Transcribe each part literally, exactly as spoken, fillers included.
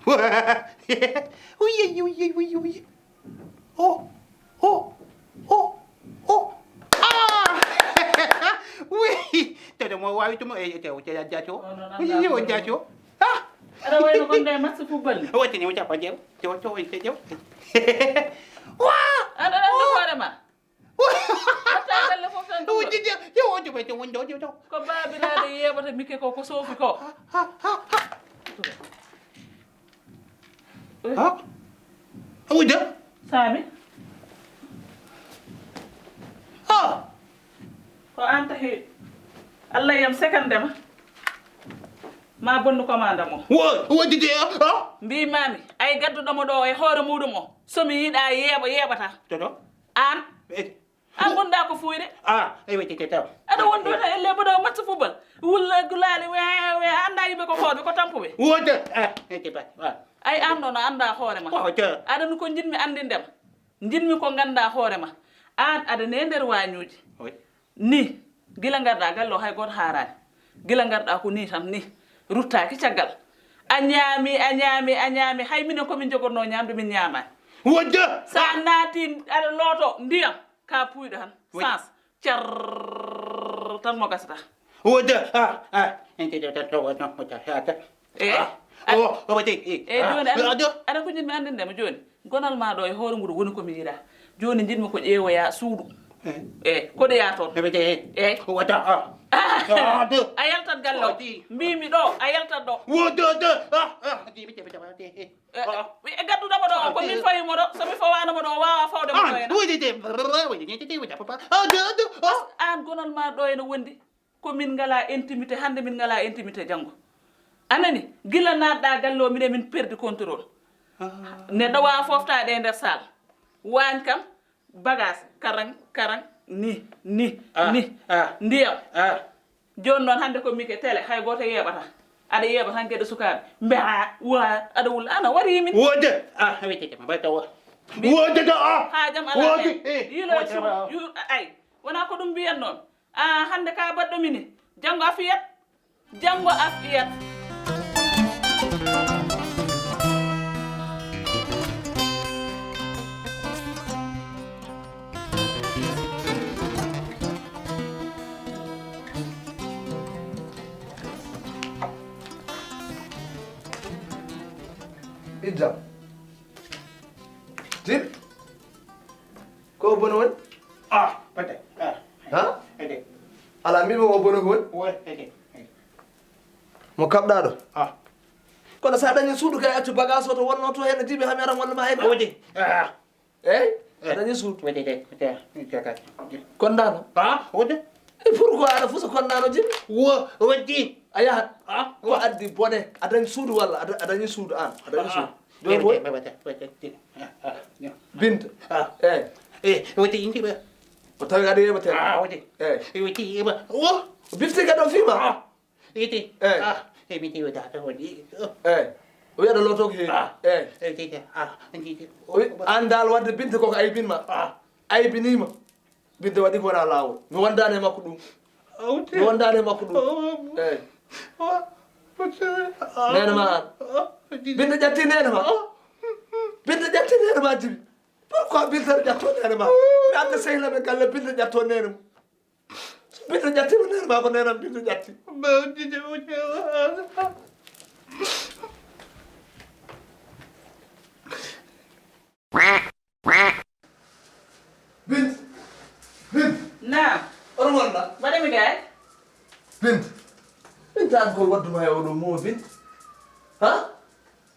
Uye, uye, uye, uye. Oh, oh, oh, oh. Ah! Oui, te de mo wawi tumo e te o te ya jacho. Uye, o jacho. Ah! Aɗa wayno kon nde match football ni. O te ni o japa jew. Te o to o te jew. Wa! Aɗa andi hoore ma. Wata galle fof tan ɗum. Wujji je, yo wujji ɓe, wujji, wujji, wujji. Ko baabiraaɗo yeeɓata mike ko, ko soofi ko. Ha? Wujja? Saami. Ha? Ko an tahi. Allah yam sekande ma. Ma bonnu commande mo. Wo, wujji je, ha? Mbi mami, ay gadduɗo mo ɗo e hoore muɗum o. So mi yiɗa yeeɓa, yeeɓata. Toto? An? Eh. An gonɗa ko fuyde. Ah, e wete te taw. Aɗa wonɗo ta elle boɗo match football. Wulla gulaali we, we anda yimɓe ko fooɓe, ko tampuɓe. Wota. Ah, e te ba. Ah. Ay an ɗo no anda hoore ma. Wota. Aɗa nu ko jinmi andindema. Jinmi ko ganda hoore ma. An aɗa ne nder wañuuji. Oui. Ni, gila ngarɗa gallo hay goto harani. Gila ngarɗa ko ni tan ni. Ruttaki caggal. A ñaami, a ñaami, a ñaami. Hay minen ko min jogotno ñamde min ñaamani. Wota. Sa naati aɗa looto ndiyam. Ka puyɗo tan. Oui. Sans. Cer tan mo gasata. Wota. Ah, ah. En te to to to to to. Eh? Ah. Oh, oh, wati. Eh, joni aɗa ko jinmi andinde mo joni. Gonal ma ɗo e hoore nguɗo woni ko mi yiɗa. Joni jinmi ko ƴeewoya suudu. Eh. Eh, ko ɗeya toon. Ebe te. Eh. Wata. Ah. Ah, do. A yaltat galle o. Wati. Mbimi ɗo, a yaltat ɗo. Wota, wata. Ah, ah. Di mi te te te. Eh, ah. E gadduɗo mo ɗo, ko min fawi mo ɗo, so mi fawano mo ɗo, o wawa fawde mo ɗo hena. Wujji te. Wujji te, wujji papa. Ah, do, do. Ah. An gonal ma ɗo ene wondi. Ko min ngala intimité hannde, min ngala intimité janngo. Anani, gila naatɗa galle o, minen min perdi contrôle. Ah. Neɗɗo wawa foftaade e nder salle. Waañ kam, bagage, karang, karang, ni, ni, ah, ni. Ah. Ndiyam. Ah. Jooni noon hannde ko mike télé, hay gooto yeeɓata. Aɗa yeeɓa tan geɗe sukaaɓe. Mbeha, wa, aɗa wulla, ana wari min. Wode. Ah, wete jama, ba tawa. Wode da, ah. Ha jam ala. Wode, eh. Yilo, wode, ah. Yu, ay. Wona ko ɗum mbiyan noon. Ah, hannde ka baɗɗo mini. Janngo a fiyat. Janngo a fiyat. Idda. Tip. Ko o bono woni? Ah, pete. Ah. Ha? Pete. Ala, min mo o bono ko woni? Wo, pete. Mo kaɓɗa ɗo? Ah. Kono sa dañi suudu kay, accu bagage o to wonno to, hen diɓe hami aran walla ma hen. Wodi. Ah. Ey? Eh. A dañi suudu. Wodi de, wodi. Wodi kay. Kondano? Ah, wodi. E pourquoi aɗa fusa kondano jibi? Wo, wodi. A yahat. Ah, ko addi bone? A dañi suudu walla? A da-, a dañi suudu an. A dañi suudu. Ah. Joni boy? Wodi, wodi, wodi. Ah, ah, yeah. Binta. Ah. Eh. Eh, wodi indi ba. O tawi aɗa yeɓa tele. Ah, wodi. Eh. Eh, wodi yeɓa. Wo. Bifti ka ɗo fima. Ah. Iti. Eh. Ah, e mi tiwi data woni. Eh. O wiya ɗo loto ko heewi. Ah. Eh. E titi. Ah, titi. O wi-, an dal wadde Binta koko aybinma. Ah. Aybinima. Binta waɗi ko wona laawol. Mi wondani e makko ɗum. Awte. Mi wondani e makko ɗum. Oh. Eh. Oh. Nene ma an. Oh. Binta ƴatti nene ma. Oh. Binta ƴatti nene ma jibi. Pourquoi Binta ƴatto nene ma? Mi adda sehla ɓe galle Binta ƴatto nene mum. So Binta ƴatti mo nene ma ko nene am Binta ƴatti. Binta. Binta. Naam. Oɗo wonɗa? Mbaɗa mi gaay. Binta. Binta an ko wadduma e oɗo mo Binta. Ha?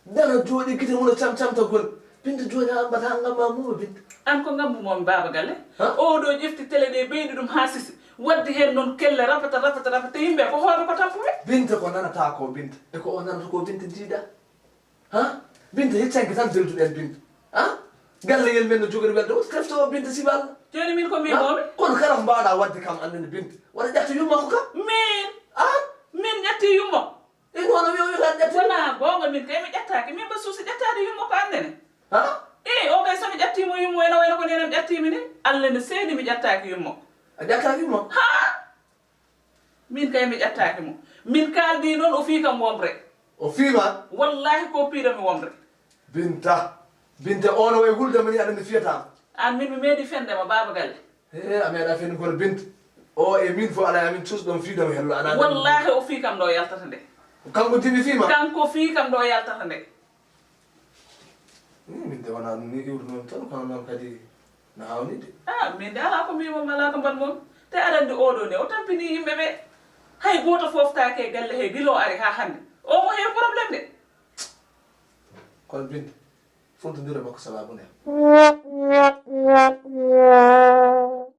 Dara jooɗi gite mum no cam camtagol. Binta jooɗi a ambata ngam ma mo Binta. An ko ngam mo mi baaba galle. Ha? O ɗo ƴefti tele ɗe ɓeydi ɗum ha sisi. Waddi hen noon kelle rapata, rapata, rapata. Yimɓe ko hoore ko tampuɓe. Binta ko nanata ko Binta. E ko o nanata ko Binta jiida. Ha? Binta heccanke tan belduɗen Binta. Ha? Galle ngel men no jogori welde. Wot krefto o Binta sibal. Joni min ko mi momi? Kono kala ko mbaɗa wadde kam annene Binta. Wata ƴattu yumma ko kam. Min? Ha? Min ƴatti yumma. E noon o wiya, o wiya tan ƴetti. Wona goonga, min kay mi ƴettaaki. Min ba suusi ƴettaade yumma ko annene. Ha? E, o kay so mi ƴettiimo yumma, ene wayno ko nenam ƴettiimi ni. Alla ne seedi mi ƴettaaki yumma. A ƴettaaki yumma? Ha! Min kay mi ƴettaaki mo. Min kaaldi noon o fii kam womre. O fiima? Wallahi ko piiɗo mi wonde. Binta. Binta, ono e hulde mani aɗa mi fiyata. An min mi meeɗi fende ma baaba galle. He, a meeɗa fende kono Binta. O e min fof alaa amin cus ɗon fiiɗo mi hello ana. Wallahi o fii kam ɗo yaltata nde. Kanko tigi fiima? Kanko fii kam ɗo yaltata nde. Min de wona ɗum ni iwde noon tan kono noon kadi na hawni de. Ah, min de alaa ko mbiimi mala ko mbaɗ mon. Te aɗa anndi oɗo ne o tampini yimɓe ɓe. Hay gooto fooftaake e galle he gila o ari haa hannde. O mo he problème de. Kono Binta, fontondire makko sababu nde.